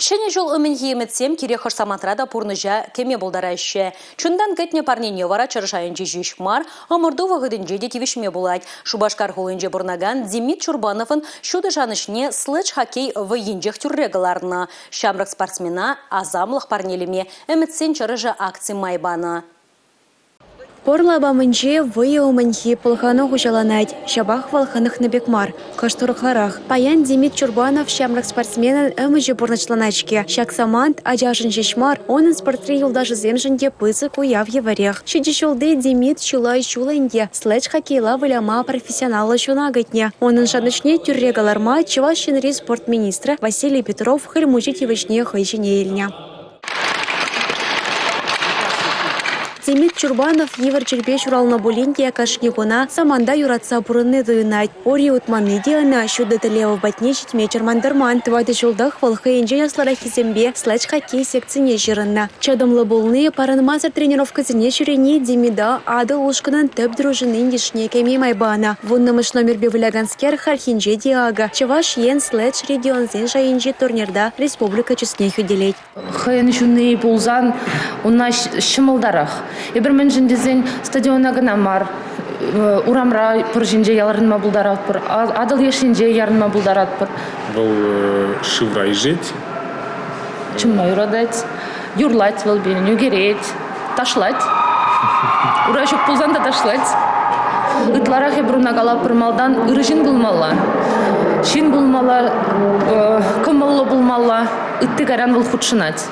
Ҫӗнӗ ҫул умӗнхи ӗмӗтсем кирек хӑш самантра та пурнӑҫа кӗме пултараҫҫӗ. Чунтан кӗтнӗ парнене вара чӑрӑш айӗнче ҫеҫ мар, ӑмӑрту вӑхӑтӗнче те тивӗҫме пулать. Шупашкар хулинче пурӑнакан Демид Чурбановӑн ҫутӑ шанӑҫне следж-хоккей вӑййинчех тӳрре кӑларнӑ. Ҫамрӑк спортсмена асамлӑх парнелеме Ӗмӗтсен чӑрӑшӗ акци май панӑ. Пӑр лапамӗнче вӑйӑ умӗнхи пӑлхану хуҫаланать. Ҫапах вӑл хӑнӑхнӑ пек мар, кӑшт урӑхларах. Паян Демид Чурбанов ҫамрӑк спортсменӑн ӗмӗчӗ пурнӑҫланать-ҫке. Ҫак самант ачашӑн ҫеҫ мар, унӑн спортри юлташӗсемшӗн те пысӑк уяв евӗрех. Ҫичӗ ҫулти Демид чылай ҫул ӗнтӗ следж-хоккейла выляма профессионаллӑ ҫуна кӗтнӗ. Унӑн шанӑҫне тӳрре кӑларма Чӑваш Енри спорт министрӗ Василий Петров Хӗл Мучи тивӗҫне хӑй ҫине илнӗ. Демид Чурбанов йывӑр чирпе ҫуралнӑ пулин те кашни куна саманта юратса пурӑнни туйӑнать. Ури утманни те ӑна ҫутӑ тӗллев патне ҫитме чӑрмантарман. Тӑватӑ ҫултах вӑл хӑйӗнчен аслӑраххисемпе следж-хоккей секцине ҫырӑннӑ. Чӑтӑмлӑ пулни, парӑнмасӑр тренировкӑсене ҫӳрени Демида Атӑл ушкӑнӑн тӗп дружинин йышне кӗме май панӑ. Вуннӑмӗш номерпе выляканскер хальхинче те акӑ Чӑваш Ен следж регионсен шайӗнчи турнирта республика чысне хӳтӗлет. Хӑйӗн ҫунни пулсан уна ҫӑмӑлтарах. Эпир мӗншӗн тесен стадиона кӑна мар, урамра пӑр ҫинче ярӑнма пултаратпӑр, Атӑл леш енче ярӑнма пултаратпӑр. Вӑл шывра ишет. Чӑмма юратать, юрлать вӑл пирӗн, ӳкерет, ташлать. Ура ҫук пулсан та ташлать. Ытларах эпир уна калатпӑр малтан ырӑ ҫын пулмалла. Ҫын пулмалла, кӑмӑллӑ пулмалла, ытти кайран вӑл хутшӑнать.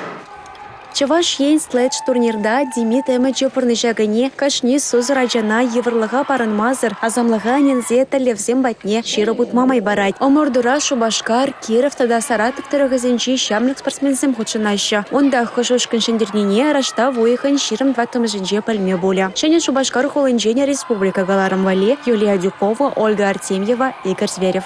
Чӑваш Ен следж турнирта Демид ӗмӗчӗ пурнӑҫа кӗни кашни сусӑр ачана йывӑрлӑха парӑнмасӑр асамлӑха ӗненсе тӗллевсем патне ҫирӗп утма май парать. Ӑмӑртура Шупашкар, Киров тата Саратов тӑрӑхӗсенчи ҫамрӑк спортсменсем хутшӑнаҫҫӗ. Унта хӑш ушкӑн ҫӗнтернине раштав уйӑхӗн 24-мӗшӗнче пӗлме пулӗ. Ҫӗнӗ Шупашкар хулинчен республика кӑларӑм валли Юлия Адюкова, Ольга Артемьева, Игорь Зверев.